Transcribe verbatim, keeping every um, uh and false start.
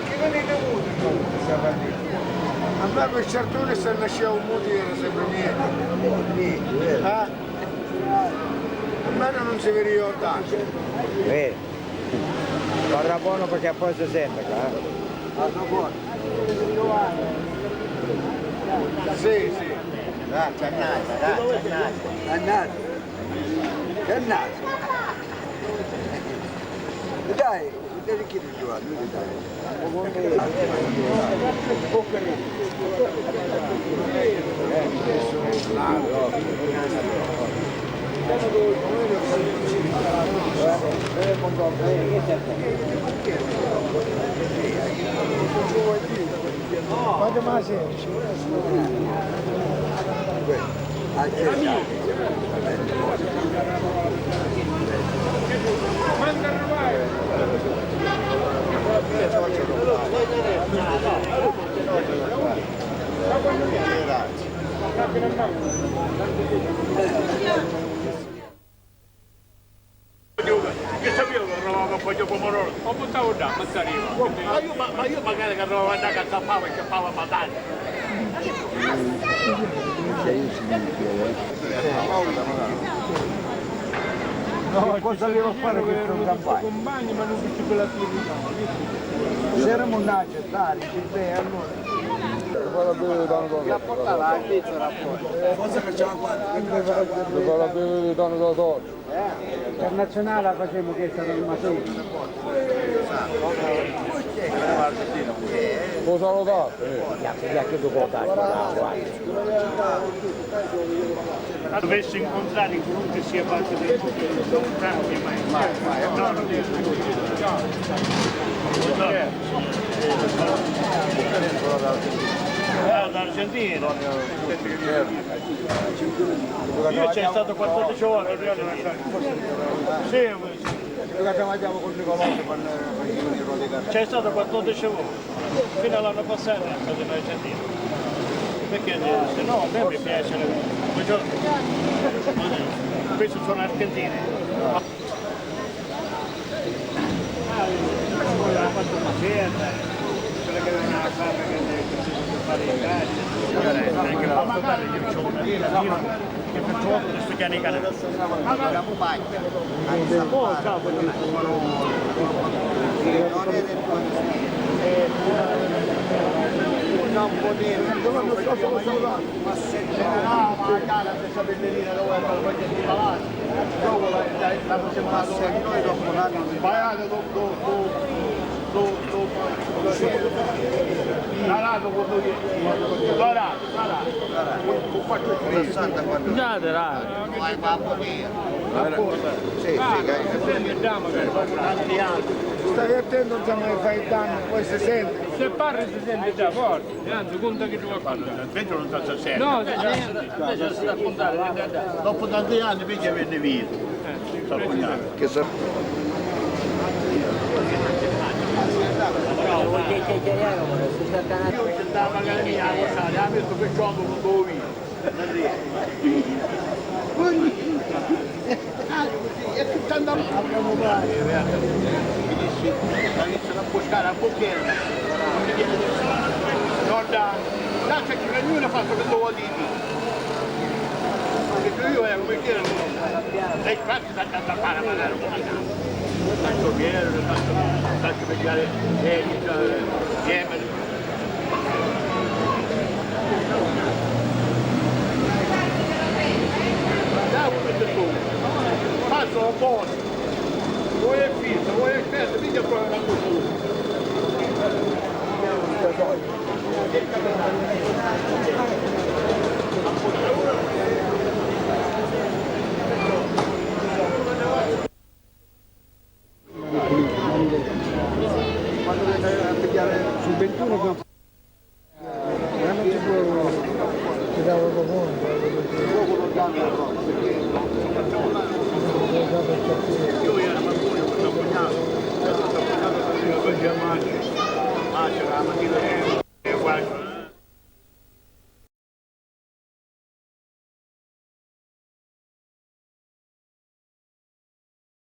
Chi veniti muti, insomma, sta partita? A me per certuni se nasceva un muti era sempre mia. Eh? A me non si vede tanto. Vero. Parla buono perché poi si sente qua, eh. Sì, sì. Dai, c'è nata, dai, c'è nata. C'è nata. C'è nata. Dai, vedi chi ti giova, lui ti dà. Quanto mai sei? Io che sapevo che arrivava a Poggio Pomodoro, lo buttavo là, mi arriva. Ma io, ma, ma io magari che arrivavo là che zappavo e sciappavo a bataglia. No, cosa devo fare questo in campagna? Compagni, ma non tutti quella attività. Se era mondaggio, dai, dice, beh, allora. Che fa la bere da una cosa? La portava a Svizzera poi. Cosa che c'ha qua? Che fa la bere da una cosa? Internazionale la facciamo questa per il Masone. Lo salutate, eh. Dovessi incontrare qualunque sia parte del mondo, non cambia mai. Mai, mai. No, non è. No. Eh, l'Argentina. Io c'è stato quattordici volte in Argentina. Sì, c'è stato quattordici volte. Fino all'anno passato è stato in Argentina. Perché, eh, se no, a me mi piace. Buongiorno. Buongiorno. Questo sono argentini. Sbaiato, do, do, do, do, do, tarato, quando viene, tarato, tarato. Già, tarato. Sì, sì, dai. Stai attento, insomma, che fai il danno, poi si sente. Se parli si sente già forte, anzi, conta che ti va a contare. Invece non sta stasera. No, sì, sì. Dopo tanti anni, invece venne via. Sta cugnata. Che sa- Io ci stavo magari mia a guardare, ha visto che c'ho un po' via. Ah, così, è tutta andata. Finisci, la iniziano a buscare a bocchetta. Non da, là c'è chi ognuno fa quello che vuol dire. Perché io ero come che ero. E infatti da, da, da fare magari un po'. Tanto vero, tanto, tanto per dire, eh, eh, Passo un po', vuoi il fisso, vuoi il peso, mica proprio una cosa. Su ventuno abbiamo fatto. Ma non si può tirare un buono. Io ero Marconi, questo cugnato, questo cugnato che io facevo anche, ah, c'era la mattina.